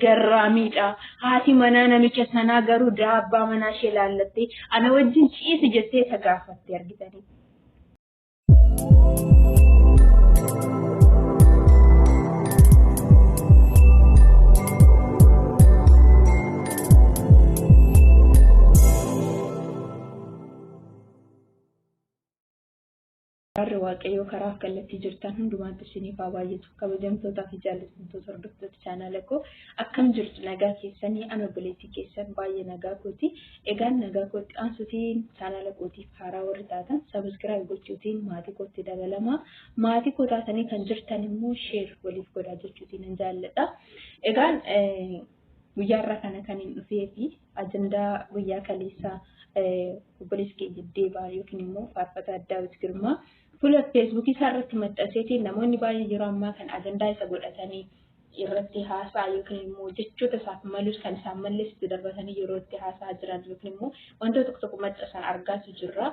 Garraamiidha. Haati manaa namicha sanaa garuu abbaa manaa ishee laallattee ana wajjin ciisi jettee isa gaafatte argitanii. Araarri Waaqayyoo karaa fi kallattii jirtan hundumaatti isiniif haa baay'atu. Kabajamtootaa fi jaallatamtoota hordoftoota chaanaala koo, akkam jirtu? Nagaa keessanii? Ana obboleettii keessan baay'ee nagaa kooti. Egaan nagaa kootti aansuutiin chaanaala kootiif haaraa warri taatan subscribe gochuutiin maatii kootti dabalamaa. Maatii koo taatanii kan jirtan immoo share waliif godhaa jechuutiin nan jaalladha. Egaan guyyaa irraa kana kan hin dhufee fi ajandaa guyyaa kaleessaa obboleessi keenya Deebaa yookiin immoo faarfataa Daawit Girmaa fuula Feesbuukii isaa irratti maxxanseetiin namoonni baay'een yeroo ammaa kan ajandaa isa godhatanii irratti haasaa yookiin immoo jechoota isaaf malus kan isaan malles itti darbatanii yeroo itti haasaa jiran yookiin immoo wantoota tokko tokko maxxansan argaatu jirra.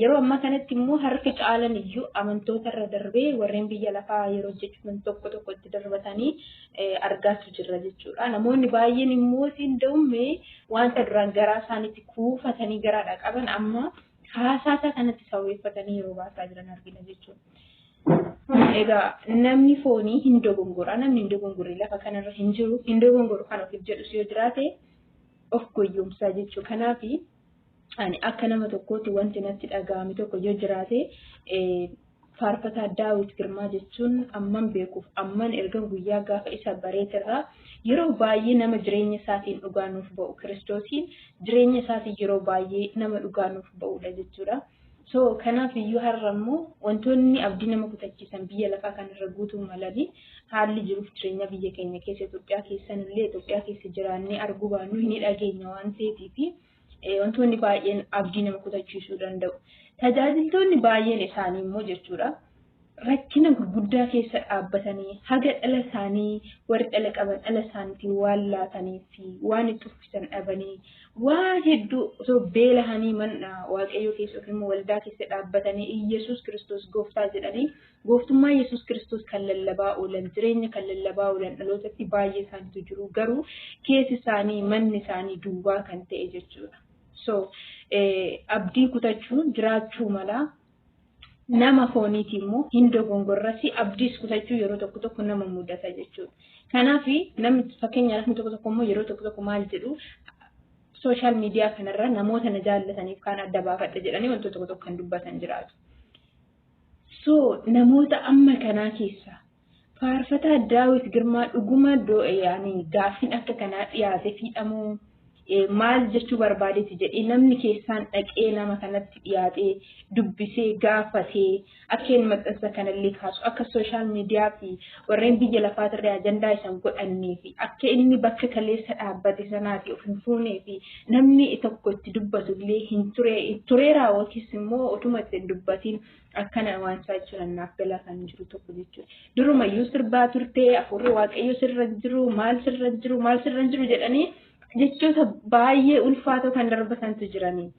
Yeroo ammaa kanatti immoo harki caalan iyyuu amantoota irra darbee warreen biyya lafaa yeroo jechuun tokko tokko itti darbatanii argaatu jirra jechuudha. Namoonni baay'een immoo hin da'umme wanta duraan garaa isaaniitti kuufatanii garaadha qaban amma haasaa isaa kanatti sababeeffatanii yeroo baasaa jiran argina jechuudha. Egaa namni foonii hin dogongora. Namni hin dogongorre lafa kanarra hin jiru. Hin dogongoru kan ofiif jedhus yoo jiraate of goyyomsaa jechuudha. Kanaaf ani akka nama tokkootti wanti natti dhaga'ame tokko yoo jiraate, faarfataa Daawit Girmaa jechuun amman beekuuf amman ergan guyyaa gaafa isa bareetirraa yeroo baay'ee nama jireenya isaatiin dhugaa nuuf ba'u, Kiristoosiin jireenya isaatiin yeroo baay'ee nama dhugaa nuuf ba'udha jechuudha. So kanaaf iyyuu har'a immoo wantoonni abdii nama kutachiisan biyya lafaa kanarra guutuu malanii haalli jiruuf jireenya biyya keenya keessa, Itoophiyaa keessan illee, Itoophiyaa keessa jiraannee arguu baannu ni dhageenya waan ta'eef, wantoonni baay'een abdii nama kutachiisuu danda'u. Tajaajiltoonni baay'een isaanii immoo jechuudha rakkina gurguddaa keessa dhaabbatanii haga dhala isaanii, warri dhala qaban dhala isaaniitiin waan laatanii fi waan itti uffisan dhabanii, waan hedduu osoo beelahanii mana Waaqayyoo keessa yookiin immoo waldaa keessa dhaabbatanii Iyyasuus Kiristoos gooftaa jedhanii gooftummaa Yesuus Kiristoos kan lallabaa oolan, jireenya kan lallabaa oolan dhalootatti baay'ee isaaniitu jiru, garuu keessi isaanii, manni isaanii duwwaa kan ta'e jechuudha. So abdii kutachuun jiraachuu mala. Nama fooniiti immoo hin dogongorrasi, abdiis kutachuu yeroo tokko tokko nama mudata jechuudha. Kanaaf namni, fakkeenyaaf, namni tokko tokko immoo yeroo tokko tokko maal jedhu, social media kanarra namoota na jaallataniif kaan adda baafadha jedhanii wantoota tokko tokko kan dubbatan jiraatu. So namoota amma kanaa keessaa faarfataa Daawit Girmaa dhuguma yaani gaaffiin akka kanaa dhiyaate fiidhamuu maal jechuu barbaadeeti jedhee namni keessaan dhaqee nama kanatti dhiyaatee dubbisee gaafatee akka inni maxxansa kanallee kaasu, akka social media fi warreen biyya lafaatirree ajandaa isan godhannee fi akka inni bakka kaleessa dhaabbate sanaati of hin fuunee fi namni tokko itti dubbatu illee hin ture tureeraa yookiis immoo utuma itti hin dubbatiin akkana waan isaa jechuun naaf galaa kan jiru tokko jechuudha. Durumayyuu sirbaa turtee, hafuurri Waaqayyo sirra jiru, maal sirra jiru, maal sirra jiru jedhanii jechoota baay'ee ulfaatoo kan darbatantu jiranii.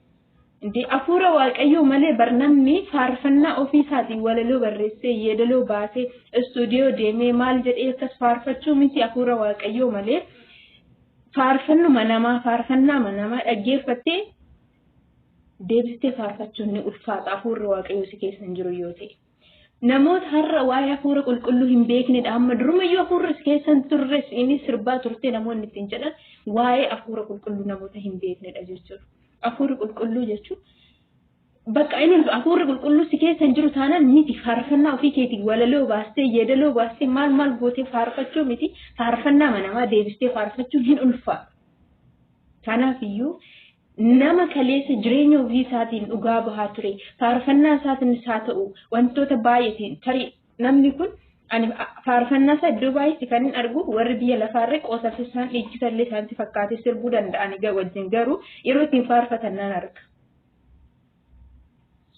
Indii hafuura Waaqayyoo malee barnamni faarfannaa ofii isaatiin walaloo barreessee, yeedaloo baasee, istuudiyoo deemee maal jedhee akkas faarfachuu miti. Hafuura Waaqayyoo malee faarfannuma namaa, faarfannaa namaa dhaggeeffattee deebistee faarfachuun ni ulfaata, hafuurri Waaqayyoo si keessa hin jiru yoo ta'e. Namoota har'a waa'ee hafuura qulqulluu hin beeknedha. Amma durumayyuu hafuurri si keessa hin turres inni sirbaa turte namoonni ittiin jedhan waa'ee hafuura qulqulluu namoota hin beeknedha jechuudha. Hafuurri qulqulluu jechuun bakka inni hafuurri qulqulluu si keessa hin jiru taanaan miti, faarfannaa ofii keetiin walaloo baastee, yeedaloo baastee, maal maal gootee faarfachuu miti, faarfannaa manamaa deebistee faarfachuun hin ulfaatu. Kanaaf iyyuu nama kaleessa jireenya ofii isaatiin dhugaa bahaa ture, faarfannaa isaatiinis haa ta'u wantoota baay'eetiin, tarii namni kun ani faarfannaa isaa iddoo baay'eetti kan hin argu, warri biyya lafaarree qoosaaf isaan dhiichisallee isaanitti fakkaatee sirbuu danda'an wajjin, garuu yeroo ittiin faarfatan nan arga.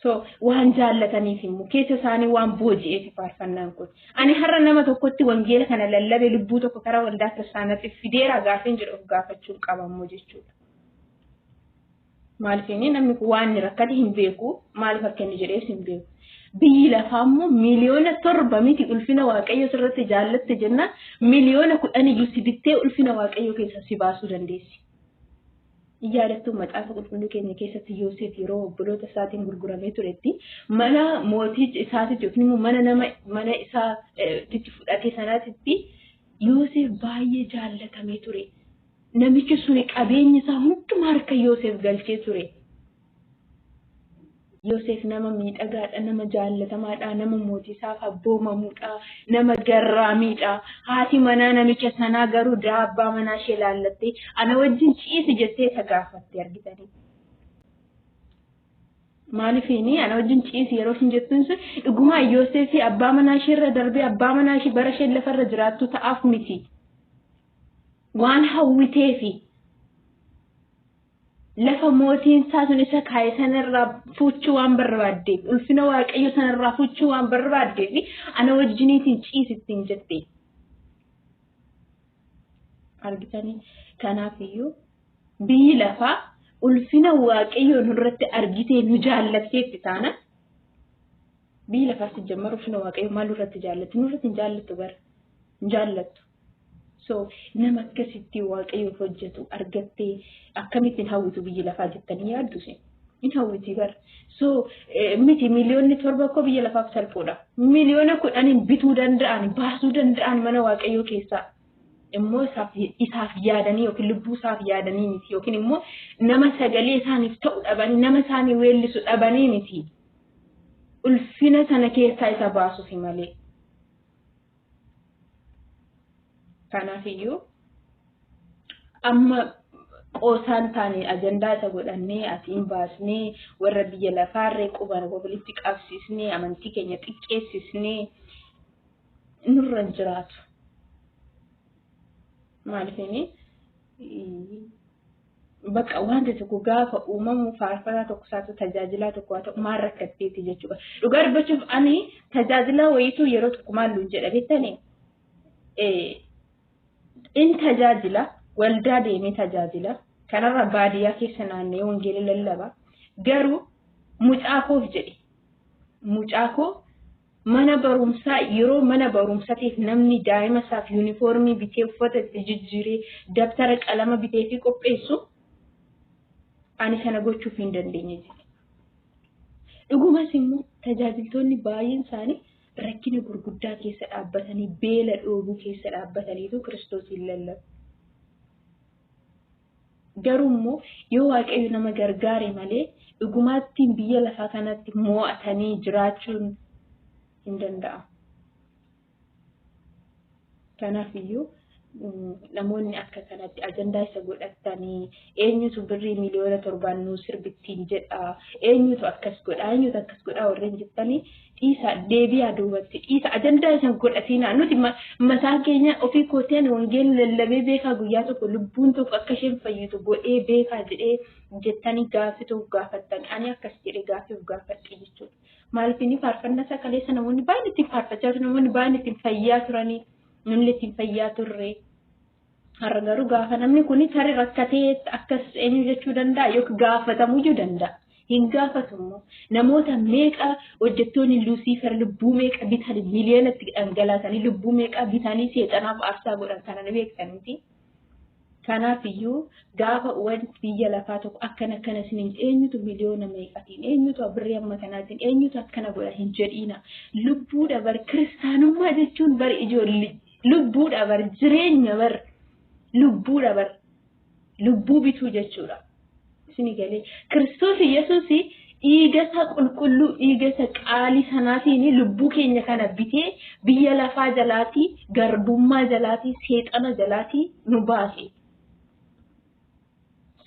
So waan jaallataniif immoo keessa isaanii waan booji'eef faarfannaan kun. Ani har'a nama tokkotti wangeela kana lallabe, lubbuu tokko karaa waldaa kiristaanaatti fideera gaafiin jedhu of gaafachuun qabammoo jechuudha. Maaliif inni namni kun waan inni rakkate hin beeku, maaliif akka inni jedhees hin beeku. Biyyi lafaa immoo 7 miliyoona miti ulfina Waaqayyoo sirratti jaallatte jennaan 10 miliyoona iyyuu si bittee ulfina Waaqayyoo keessaa si baasuu dandeessi. Yaadattuu, Macaafa Qulqulluu keenya keessatti Yoosef yeroo obboloota isaatiin gurguramee turetti mana mooticha isaatitti yookiin immoo mana nama mana isaatti fudhate sanaatitti Yoosef baay'ee jaallatamee ture. Namichi suni qabeenya isaa hundumaa harka Yoosef galchee ture. Yoosef nama miidhagaadha, nama jaallatamaadha, nama mootii isaaf abboomamuudha, nama garraamiidha. Haati manaa namicha sanaa garuu daabbaa manaa ishee laallattee ana wajjin ciisi jettee isa gaafatte argitanii. Maaliifiini ana wajjin ciisi yeroo ishin jettuun sun dhugumaa Yoosef abbaa manaa ishee irra darbee abbaa manaa ishee bara isheen lafarra jiraattu ta'aaf miti. Waan hawwiteefi. Lafa mootiin isaa sun isa kaa'e sanarraa fuuchuu waan barbaaddeef, ulfina Waaqayyo sanarraa fuuchuu waan barbaaddeef ana wajjiniitiin ciisittiin jette. Argitanii, kanaaf iyyuu biyyi lafaa ulfina Waaqayyoo nurratti argitee nu jaallatteetti taana, biyyi lafaa si jammaru ulfina Waaqayyoo maal nurratti jaallatti? Nurratti hin jaallattu, bara hin jaallattu. So nama akkasitti Waaqayyoof hojjetu argattee akkamittiin hawwitu biyyi lafaa jettanii yaaddu isin? Hin hawwiti bara. So miti 7 miliyoona koo biyya lafaaf salphuudha. 10 miliyoonaan bituu danda'an, baasuu danda'an mana Waaqayyoo keessaa. Immoo isaaf yaadanii yookiin lubbuu isaaf yaadanii miti, yookiin immoo nama sagalee isaaniif ta'u dhabanii, nama isaanii weellisu dhabanii miti. Ulfina sana keessaa isa baasuufi malee. Kanaaf iyyuu amma qoosaan taane ajandaa isa godhannee asiin baasnee warra biyya lafaarree quban walitti qabsiisnee amantii keenya xiqqeessisnee nurra hin jiraatu. Maaliifini bakka wanta tokko gaafa uumamu faarfataa tokko isaa ta'u, tajaajilaa tokko haa ta'u, maal rakkatteeti jechuudha. Dhugaa dubbachuuf ani tajaajilaa wayiitu yeroo tokko maal nuun jedha beektanii? In tajaajila, waldaa deemee tajaajila, kanarra baadiyyaa keessa naanna'ee wangeela lallaba, garuu mucaa koof jedhe, mucaa koo mana barumsaa, yeroo mana barumsatiif namni daa'ima isaaf yuunifoormii bitee, uffata itti jijjiiree, dabtara qalama bitee fi qopheessu, ani sana gochuuf hin dandeenye jedhe. Dhugumas immoo tajaajiltoonni baay'een isaanii rakkina gurguddaa keessa dhaabbatanii, beela dhoobuu keessa dhaabbataniitu Kiristoosiin lallabu. Garuu immoo yoo Waaqayyo nama gargaare malee dhugumaatti biyya lafaa kanatti mo'atanii jiraachuun hin danda'amu. Kanaaf iyyuu namoonni akka kanatti ajandaa isa godhatanii, eenyutu birrii 7 miliyoonaan nuu sirbittiin jedha, eenyutu akkas godha, eenyutu akkas godha warreen jettanii, dhiisa, deebi'aa duubatti, dhiisa, ajandaa isa godhatinaa. Nuti mataan keenya ofii kootii ani wangeela lallabee beekaa, guyyaa tokko lubbuun tokko akka isheen fayyitu godhee beekaa jedhee jettanii gaaffii tokko gaafattan, ani akkas jedhee gaaffiif gaafadhe jechuudha. Maaliif inni faarfannaa isaa kaleessa namoonni baay'een ittiin faarfachaa turan, namoonni baay'een ittiin fayyaa turanii, namni ittiin fayyaa turre. Har'a garuu gaafa namni kun tarii rakkatee akkas eenyu jechuu danda'a yookiin gaafatamuyyuu danda'a. Hin gaafatu immoo. Namoota meeqa hojjettoonni Luusiifar lubbuu meeqa bitanii, miliyoonatti dhangalaasanii, lubbuu meeqa bitanii seexanaaf aarsaa godhan kana ni beektan miti. Kanaaf iyyuu gaafa wanti biyya lafaa tokko akkana akkana isiniin eenyutu miliyoona meeqatiin, eenyutu birrii amma kanaatiin, eenyutu akkana godha hin jedhiina. Lubbuudha bar kiristaanummaa jechuun, bar ijoollee lubbuudha bar, jireenya bar, lubbuudha bar, lubbuu bituu jechuudha. Isinii galee, Kiristoos Yesuus dhiiga isaa qulqulluu, dhiiga isa qaalii sanaatiin lubbuu keenya kana bitee biyya lafaa jalaatii, garbummaa jalaatii, seexana jalaatii nu baase.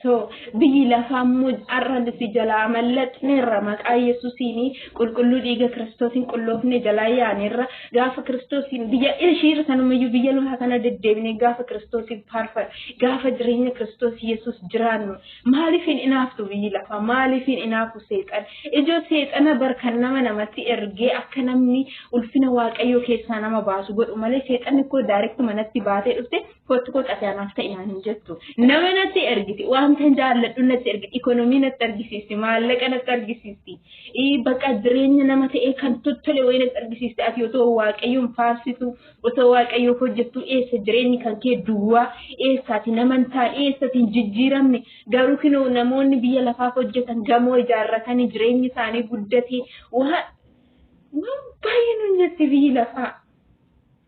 So biyyi lafaa immoo har'a nuti jalaa mallaxneerra, maqaa Yesuusiin qulqulluu dhiiga Kiristoosiin qulloofne jalaa yaaneerra. Gaafa Kiristoosiin biyya ishiirra sanumayyuu biyya lafaa kana deddeebinee gaafa Kiristoosiin faarfan, gaafa jireenya Kiristoos Yesuus jiraannu, maaliif hin inaaftu biyyi lafaa? Maaliif hin inaafu seexan? Ijoo seexana bar kan nama namatti ergee akka namni ulfina Waaqayyoo keessaa nama baasu godhu malee seexanni koo direct manatti baatee dhufte. Kottu kottu ati anaaf ta'i naan hin jettu. Nama natti ergiti, wanta jaalladhu natti ergiti, ikonomii natti argisiisti, maallaqa natti argisiisti, bakka jireenya nama ta'ee kan tottole wayii natti argisiisti. Ati otoo Waaqayyoon faarsitu, otoo Waaqayyoof hojjettu eessa jireenyi kan kee duwwaa, eessaati nama hin taane, eessati hin jijjiiramne. Garuu kinoo namoonni biyya lafaaf hojjetan gamoo ijaarratanii jireenyi isaanii guddatee waan baay'ee nuun jetti biyyi lafaa.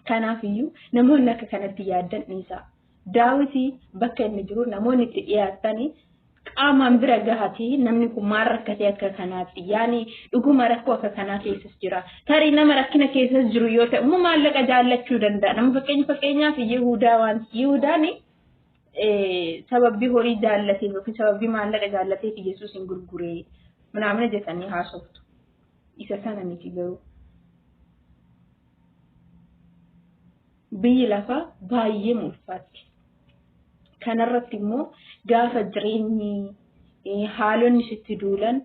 Kanaafiyyuu namoonni akka kanatti yaaddan dhiisaa. Daawiti bakka inni jiru namoonni itti dhiyaatanii qaamaan bira gahatee namni kun maal rakkatee akka kanaatti yaani dhuguma rakkoo akka kanaa keessas jira. Tarii nama rakkina keessas jiru yoo ta'e immoo maallaqa jaallachuu danda'a. Nama fakkeenyaaf Yihudaa wanti Yihudaan sababii horii jaallateef yookiin sababii maallaqa jaallateef Yesuus hin gurguree manaamina jedhanii haasoftu. Isa sana miti garuu. Biyyi lafaa baay'ee ulfaatti. Kanarratti immoo gaafa jireenyi haalonni sitti duulan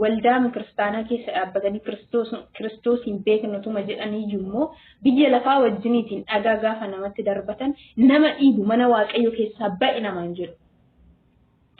waldaa kiristaanaa keessa dhaabbatanii Kiristoos hin beeknutuma jedhaniyyuu immoo biyya lafaa wajjiniitiin dhagaa gaafa namatti darbatan nama dhiibu mana Waaqayyoo keessaa ba'e namaan jedhu.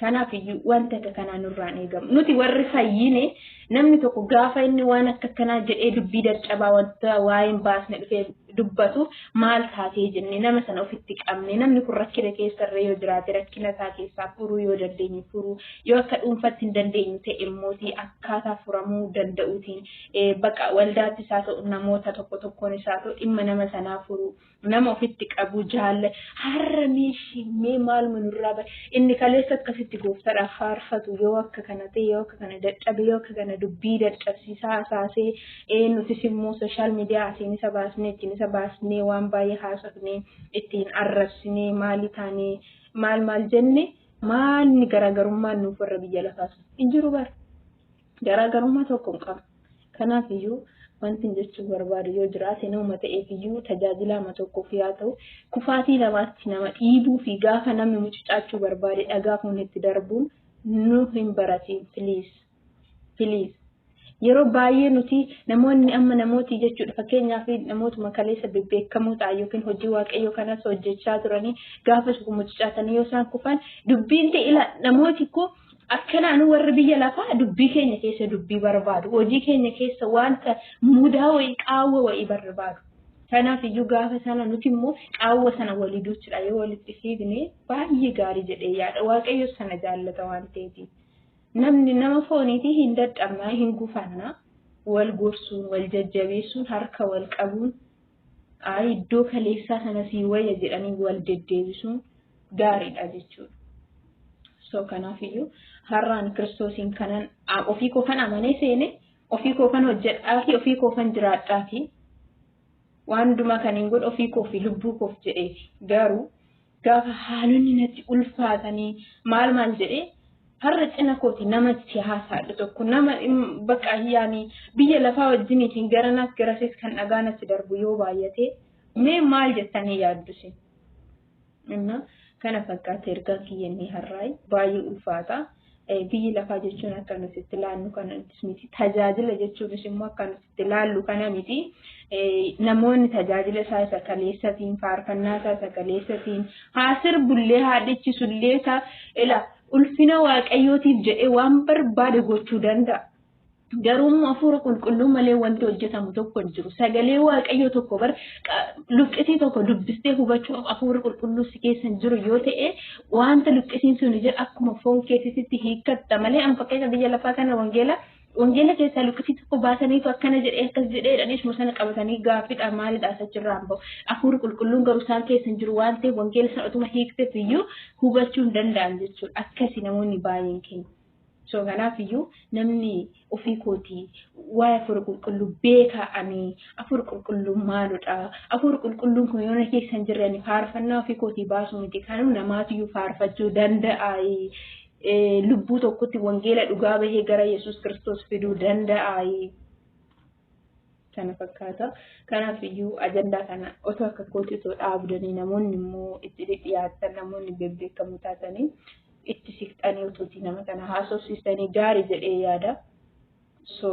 Kanaafiyyuu wanta akka kanaa nurraan eegamu. Nuti warri fayyine namni tokko gaafa inni waan akka kanaa jedhee dubbii dadhabaa wanta waa'ee hin baasne dhufee dubbatu maal taatee jenne nama sana ofitti qabne namni kun rakkina keessarra yoo jiraate rakkina isaa keessaa furuu yoo dandeenye furuu yoo akka dhuunfatti hin dandeenye ta'e immootii akkaataa furamuu danda'uutiin bakka waldaatti isaa ta'u namoota tokko tokkoon isaa ta'u dhimma nama sanaa furuu nama ofitti qabu jaalla har'a meeshii mee maaluma nurraa bare inni kaleessa akkasitti gooftaadhaaf faarfatu yoo akka kana ta'e yoo akka kana dadhabe yoo akka kana dubbii dadhabsiisaa hasaasee nutis immoo sooshaal miidiyaa asiin isa baasnee ittiin isa baasnee waan baay'ee haasofnee ittiin arrabsinee maali taanee maal maal jenne maalni garaagarummaan nuuf warra biyya lafaas hin jiru bara garaagarummaa tokko hin qabu. Kanaaf iyyuu wanti jechuu barbaadu yoo jiraate nama ta'eef iyyuu tajaajilama tokkoof yaa ta'u kufaatii namaatti nama dhiibuu fi gaafa namni mucucaachuu barbaade dhagaa fuunnetti darbuun nu hin baratiin please please. Yeroo baay'ee nuti namoonni amma namooti jechuudha fakkeenyaaf namootuma kaleessa bebbeekamoo ta'an yookiin hojii Waaqayyoo kanas hojjechaa turanii gaafa tokko mucucaatanii yoo isaan kufan dubbiin ta'e ila namooti koo akkanaan warri biyya lafaa dubbii keenya keessa dubbii barbaadu hojii keenya keessa wanta mudaa wayii qaawwa wayii barbaadu. Kanaaf iyyuu gaafa sana nuti immoo qaawwa sana walii duuchudha yoo walitti fiigne baay'ee gaarii jedhee yaada Waaqayyo sana jaallata waan ta'eef. Namni nama fooniitii hin dadhabnaa hin gufannaa wal gorsuun wal jajjabeessuun harka wal qabuun iddoo kaleessaa sana sii wayya jedhanii wal deddeebisuun gaariidha jechuudha. So kanaafiyyuu har'aan Kiristoosiin kanan ofii koo kan amanee seene ofii koo kan hojjedhaa fi ofii koo kan jiraadhaa fi waan hundumaa kan hin godhu ofii koo fi lubbuu koof jedheeti. Garuu gaafa haalonni natti ulfaatanii maal maal jedhee har'a cina kooti namatti haasaadhu tokko nama bakka yaani biyya lafaa wajjiniitiin garanaas garasees kan dhagaa natti darbu yoo baay'ate mee maal jettanii yaaddusin? Kana fakkaata ergaan kiyyannee har'aa baay'ee ulfaata. Biyyi lafaa jechuun akka nuti itti ilaallu kana miti. Tajaajila jechuunis immoo akka nuti itti ilaallu kana miti. Namoonni tajaajila isaa isa kaleessatiin, faarfannaa isaa isa kaleessatiin, haa sirbullee haa dhichisullee isaa ila ulfina Waaqayyootiif jedhee waan barbaade gochuu danda'a. Garuu immoo hafuura qulqulluu malee wanti hojjetamu tokko hin jiru. Sagalee Waaqayyoo tokko bar luqqisii tokko dubbistee hubachuuf hafuura qulqulluu si keessa hin jiru yoo ta'e wanta luqqisiin sun jedhu akkuma foon keessitti hiikkatta malee an fakkeenya biyya lafaa kana wangeela keessaa luqqisii tokko baasaniitu akkana jedhee akkas jedhee jedhanii sana qabatanii gaaffiidha maalidha achirraa hin bahu. Hafuurri qulqulluun garuu isaan keessa hin jiru waan ta'eef wangeela sana utuma hiikteef iyyuu hubachuu hin danda'an jechuudha. Akkasi namoonni baay'een keenya. So kanaaf iyyuu namni ofii kootii waa'ee hafuura qulqulluu beekaa ani hafuura qulqulluu maalidha hafuura qulqulluun kun yoo na keessa hin jirre ani faarfannaa ofii kootii baasuu miti kanuu namaatiyyuu faarfachuu danda'a lubbuu tokkotti wangeela dhugaa bahee gara Yesuus Kiristoos fiduu danda'a. Kana fakkaata. Kanaaf iyyuu ajandaa kana otoo akka kootii otoo dhaabdanii namoonni immoo itti dhiyaatan namoonni bebbeekamoo taatanii itti siqxanii otootii nama kana haasofsiisanii gaarii jedhee yaada. So